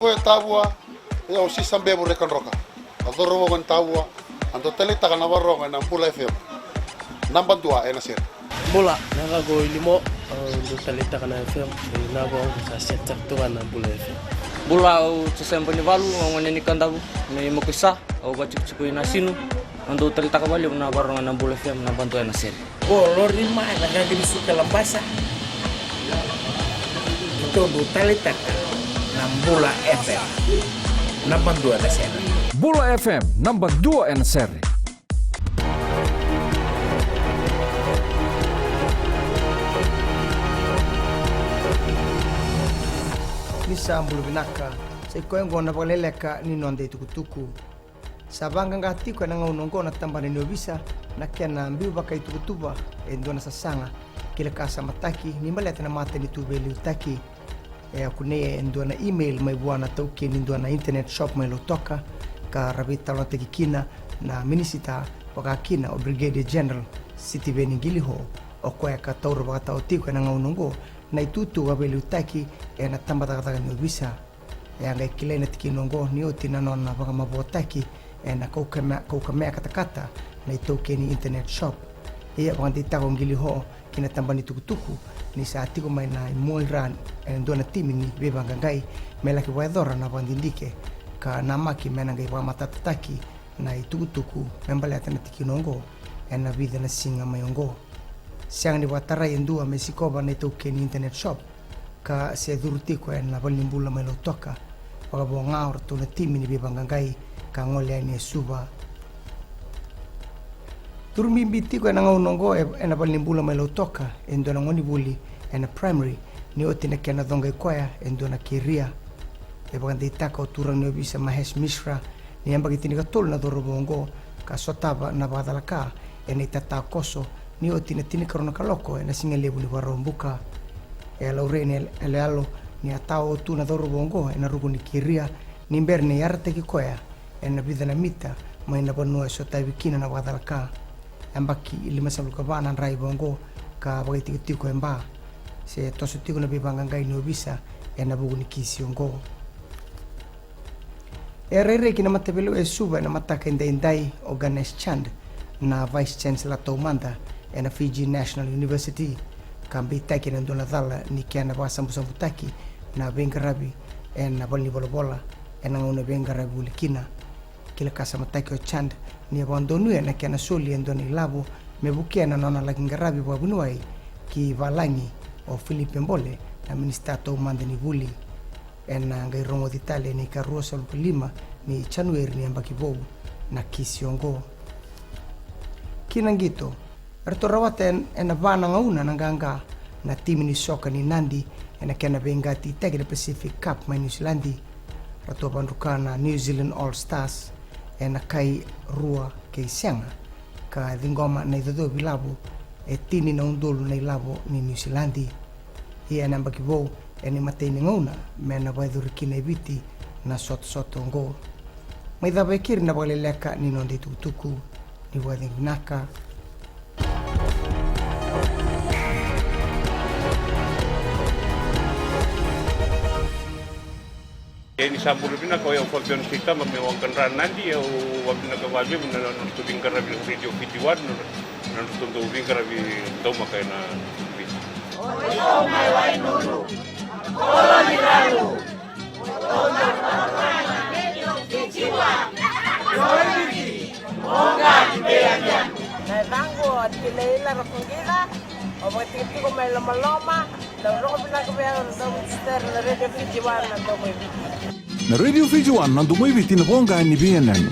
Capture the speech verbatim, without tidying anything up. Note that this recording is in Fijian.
E Tavua, e au Sisa Bevu Rekadroka. A coro voko ni Tavua, a dau taleitaka na varogo ena Bula F M. Naba dua ena sere. Bula, na yacaqu o Ilimo, au dau taleitaka na F M, e na vaqo sa set sara tu ga na Bula F M. Bula, au Joseba ni Valu, au gone ni Kadavu, me Mokoisa, au vatikotiko i Nasinu, au dau taleitaka valevu na varogo ena Bula F M, naba dua ena sere. Ko Lori mai na gagi ni suka Labasa. Keitou dau taleitaka na Bula F M. Naba dua na sere. Bula F M, naba dua ena sere. Ni sa bula vinaka, sa i koya oqo na vakaleleka ni noda itukutuku. Sa vaqaqa tiko ena gauna oqo na tabana ni ovisa na kena biu vakaituvatuva e dua na sasaga ki na ka samataki ni baleta na matanitu veiliutaki. E a kunei e dua na email mai vua na taukei ni dua na internet shop mai Lautoka, ka ra veitalanoataki kina na minisita, vaka kina o Brigadier General Sitiveni Qiliho, o koya ka taura vakatawa tiko ena gauna oqo na itutu ka veiliutaki ena tabacakacaka ni ovisa. E a qai kilai na tikina oqo ni oti na nona vakamavoataki ena kaukamea, kaukamea katakata na itaukei ni internet shop. Ia vakadeitaka o Qiliho ki na tabana ni tukutuku ni sa tiko mai na imua i ra e dua na timi ni veivaqaqai me laki vakayacora na vakadidike ka namaki me na qai vakamatatataki na itukutuku me baleta na tikina oqo ena vica na siga mai oqo. Sega ni vakatarai e dua me sikova na itaukei ni internet shop ka se curu tiko ena valenibula mai Lautoka, vakavo ga o ratou na timi ni veivaqaqai ka gole yani e Suva. Curu bibi tiko ena gauna oqo e, ena valenibula mai Lautoka e dua na gonevuli ena primary ni oti na kena coqai koya e dua na keria. E vakadeitaka o turaga ni ovisa Mahesh Mishra ni yabaki tinikatolu na cauravou oqo ka sotava na vakacalaka ena itatakoso ni oti na tinikarua na kaloko ena sigalevu ni Vakaraubuka. E a laurai na yaloyalo ni a tao tu na cauravou oqo ena ruku ni keria ni bera ni yarataki koya ena vica na mita mai na vanua e sotavi kina na vakacalaka. Yabaki limasagavulu ka va na draiva oqo ka vakaitikotiko e Ba. Se toso tiko na veivaqaqai ni ovisa ena vuku ni kisi oqo. E a rairai ki na mataveilewai e Suva ena mataka edaidai o Ganesh Chand, na Vice Chancellor taumada ena Fiji National University, ka beitaki ena dua na cala ni kena vakasabusabutaki na veiqaravi ena valenivolavola ena gauna e veiqaravi voli kina. Kila ka samataki o Chand ni a vakadonuya na kena soli e dua na ilavo me vukea na nona laki qaravi vakavuniwai ki valagi o Filipe Bole, na minisita taumada ni vuli. Ena qai rogoci tale ena ikaruasagavulu ka lima ni Janueri ni yabaki vou na kisi oqo. Ki na qito, eratou rawata en-, ena va na gauna na qaqa na timi ni soka ni Nadi ena kena veiqatitaki na Pacific Cup mai Niusiladi. Ratou vakadruka na New Zealand All Stars ena kai rua kei sega, ka ciqoma na icocovi ilavo e tini na udolu na ilavo ni Niusiladi. Ia ena yabaki vou ena imatai ni gauna me na vakayacori kina e Viti na sotasota oqo. Mai cava e keri na vakaleleka ni noda itukutuku. Ni vakacegu vinaka. Ia ni sa bula vinaka, o yau Fabian Seitama mai Waqadra, Nadi. Au vakavinavinaka vakalevu na nodratou veiqaravi na Radio Fiji One, na nodratou dau veiqaravi daumaka ena Viti. Na yacaqu o Tilaila Rakuqica, au vakatikotiko mai Lomaloma. Dau rogo vinaka vei au na Domo i Tisatere, na Radio Fiji One, na Domo i Viti. Na Radio Fiji One, na Domo i Viti, na voqa ni veiyanuyanu.